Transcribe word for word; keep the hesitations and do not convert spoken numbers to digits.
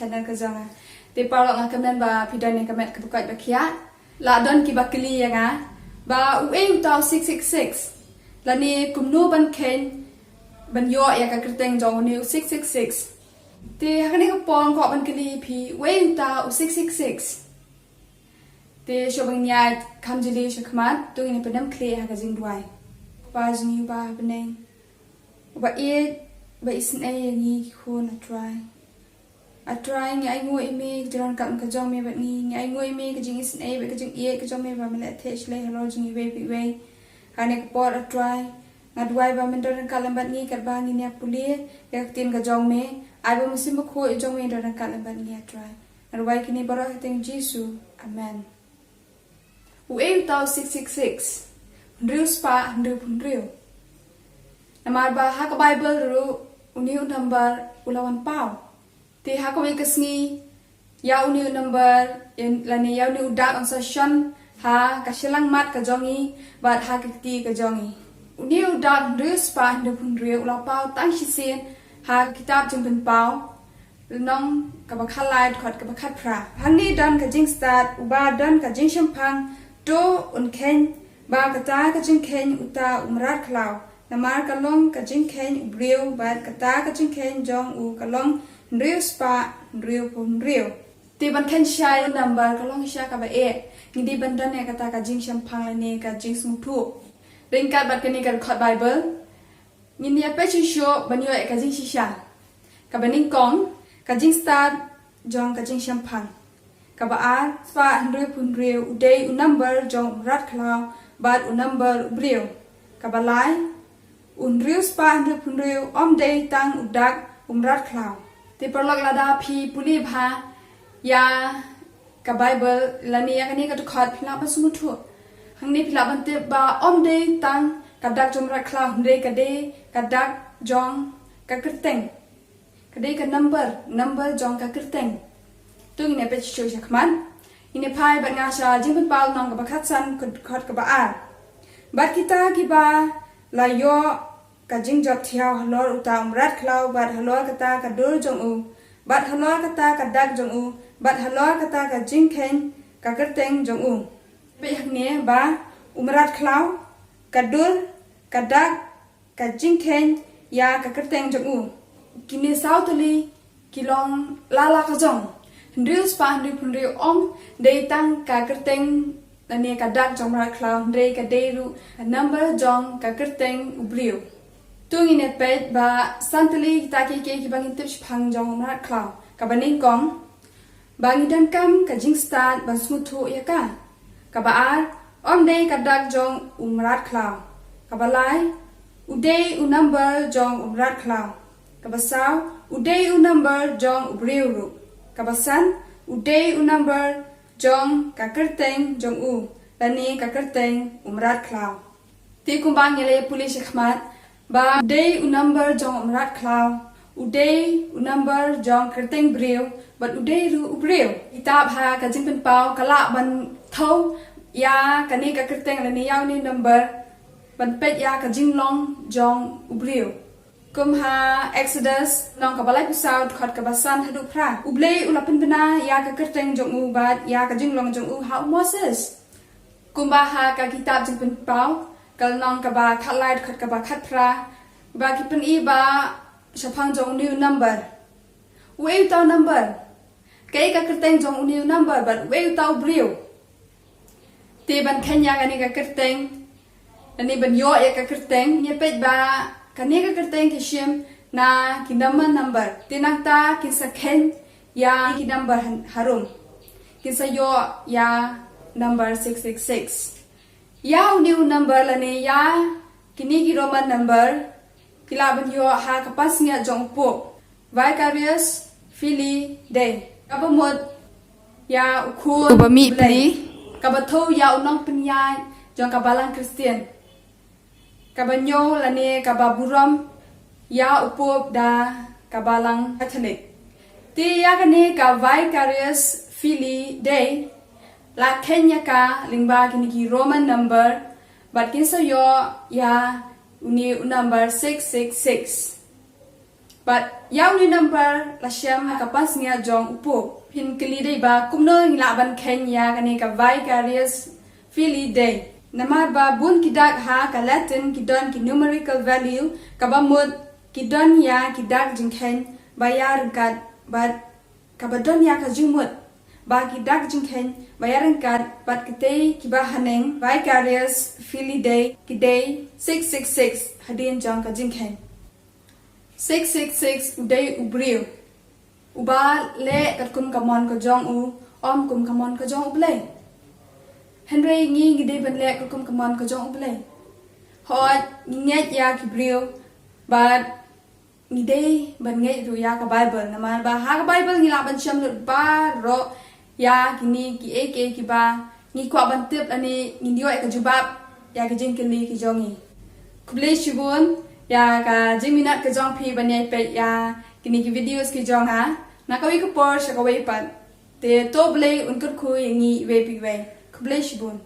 Channel ka jong nga. Te paralok, nga kmen ba phi don ïa ka met kaba koit ba khiah. La don kiba kylli ïa nga ba uei uta u six six six, lane kumno ban kheiñ ban ïoh ïa ka kyrteng jong une u six six six. Te ha kane ka por nga kwah ban kylli ïa phi, uei uta u six six six? Te shuwa ban ïaid kham jylliew sha khmat, to ngin ïa pyndem khlieh ha ka jingduwai. Kpa jong ngi uba ha bneng, uba ïeit, uba isynei ïa ngi ki khun, A Trai. A Trai, ngi ainguh ïa me ka jingdon ryngkat ka jong me bad ngi. Ngi ainguh ïa me ka jingisynei bad ka jingïeit ka jong me ba me la theh shlei halor jong ngi iwei pa iwei. Ha kane ka por, A Trai, nga duwai ba men don ryngkat lem bad ngi katba ngin ïa pule ïa ka ktien ka jong me. Ai ba u Mynsiem Bakhuid jong me un don ryngkat lem bad ngi, A Trai. Nga duwai kine baroh ha kyrteng Jisu. Amen. Uei uta u six six six? Hynriew spah hynriew phew hynriew. Namar ba ha ka Baibl ruh une u number u la wan paw. Te ha kawei ka sngi, ïa une u number, ïa, lane ïa une u dak un sa shon ha ka shyllangmat ka jong ngi bad ha ka kti ka jong ngi. Une u dak hynriew spah hynriew phew hynriew u la paw tang shisien ha ka kitab Jingpynpaw, lynnong kaba khatlai, dkhot kaba khatphra. Hangne don ka jingstad uba don ka jingshemphang: To un kheiñ ba kata ka jingkheiñ uta u mrad khlaw, namar ka long ka jingkheiñ u briew, bad kata ka jingkheiñ jong u ka long hynriew spah hynriew phew hynriew. Te ban kheiñ shai u number ka long shisha kaba eh. Ngi dei ban don ïa kata ka jingshemphang lane ka jingsngewthuh. Ryngkat bad kane ka dkhot Baibl, ngin ïa peit shuh shuh ban ïoh ïa ka jingshisha. Kaba nyngkong, ka jingstad jong ka jingshemphang. Kaba ar, spah hynriew phew hynriew u dei u number jong u mrad khlaw bad u number u briew. Kaba lai, u hynriew spah hynriew phew hynriew ym dei tang u dak u mrad khlaw. Te paralok, lada phi pule bha ïa ka Baibl lane ïa kane ka dkhot, phi lah ban sngewthuh. Hangne phi lah ban tip ba ym dei tang ka dak jong u mrad khlaw, hynrei ka dei ka dak jong ka kyrteng. Ka dei ka number, number jong ka kyrteng. To ngin ïa peit shuh shuh sha khmat. Ngin ïa phai bad nga sha Jingpynpaw lynnong kaba khatsan, dkhot kaba ar. Bad kita kiba la ïoh ka jingjop thiaw halor uta u mrad khlaw bad halor kata ka dur jong u, bad halor kata ka dak jong u, bad halor kata ka jingkheiñ ka kyrteng jong u. Peit hangne ba u mrad khlaw, ka dur, ka dak, ka jingkheiñ ïa ka kyrteng jong u. Kine saw tylli ki long la la ka jong. Hynriew spah hynriew phew hynriew ym dei tang ka kyrteng lane ka dak jong u mrad khlaw, hynrei ka dei ruh ka number jong ka kyrteng u briew. To ngin ïa peit ba san tylli kita kiei kiei kiba ngin tip shaphang jong u mrad khlaw. Kaba nyngkong, ba ngi donkam ka jingstad ban sngewthuh ïa ka. Kaba ar, ym dei ka dak jong u mrad khlaw. Kaba lai, u dei u number jong u mrad khlaw. Kaba saw, u dei u number jong u briew ruh. Kaba san, u dei u number jong ka kyrteng jong u, lane ka kyrteng u mrad khlaw. Te kumba ngi la ïa pule sha khmat, ba u dei u number jong u mrad khlaw, u dei u number jong kyrteng briew, bad u dei ruh u briew. Kitab ha ka Jingpynpaw ka lah ban thew ïa kane ka kyrteng lane ïa une u number ban peit ïa ka jinglong jong u briew. Kum ha Exodus lynnong kaba laiphew saw, dkhot kaba san haduh phra. U Blei u la pynbna ïa ka kyrteng jong u bad ïa ka jinglong jong u ha u Moses. Kumba ha ka kitab Jingpynpaw, ka lynnong kaba khatlai, dkhot kaba khatphra, ba ki pyni ba shaphang jong une u number. Uei uta u number? Kaei ka kyrteng jong une u number bad uei uta u briew? Te ban kheiñ ïa kane ka kyrteng, lane ban ïoh ïa ka kyrteng, ngin ïa peit ba kane ka kyrteng ka shim na ki Roman number. Te nangta kin sa kheiñ ïa ki number han-, harum. Kin sa ïoh ïa number six six six. Ïa une u number lane ïa kine ki Roman number ki lah ban ïoh ha ka pansngiat jong u Pope, Vicarius Filii Dei, kaba mut ïa u khun uba mih pli, kaba thew ïa u nongpynïaid jong ka balang Khristan, kaba ñiew lane kaba burom ïa u Pope da ka balang Katholik. Te ïa kane ka Vicarius Filii Dei la kheiñ ïa ka lyngba kine ki Roman number, bad kin sa ïoh ïa une u number six six six. Bad ïa une u number la shem ha ka pansngiat jong u Pope. Phin kylli dei ba kumno ngi lah ban kheiñ ïa kane ka Vicarius Filii Dei. Namar ba bun ki dak ha ka Latin ki don ki numerical value, kaba mut ki don ïa ki dak jingkheiñ ba ïaryngkat bad kaba don ïa ka jingmut ba ki dak jingkheiñ ba ïaryngkat bad kitei kiba haneng, Vicarius Filii Dei, ki dei six six six hadien jong ka jingkheiñ. Six six six u dei u briew uba leh katkum ka mon ka jong u, ym kum ka mon ka jong U Blei. Hynrei ngi ngi dei ban leh katkum ka mon ka jong U Blei. Hooid, ngi ngeit ïa ki briew, bad ngi dei ban ngeit ruh ïa ka Bible, namar ba ha ka Bible ngi lah ban shem lut baroh ïa kine kiei kiei kiba ngi kwah ban tip lane ngin ïoh ïa ka jubab ïa ki jingkylli ki jong ngi. Khublei shibun ïa ka jingminot ka jong phi ban ïai peit ïa kine ki videos ki jong nga. Na kawei ka por sha kawei pat, te to Blei un kyrkhu ïa ngi iwei pa iwei. Khublei shibun.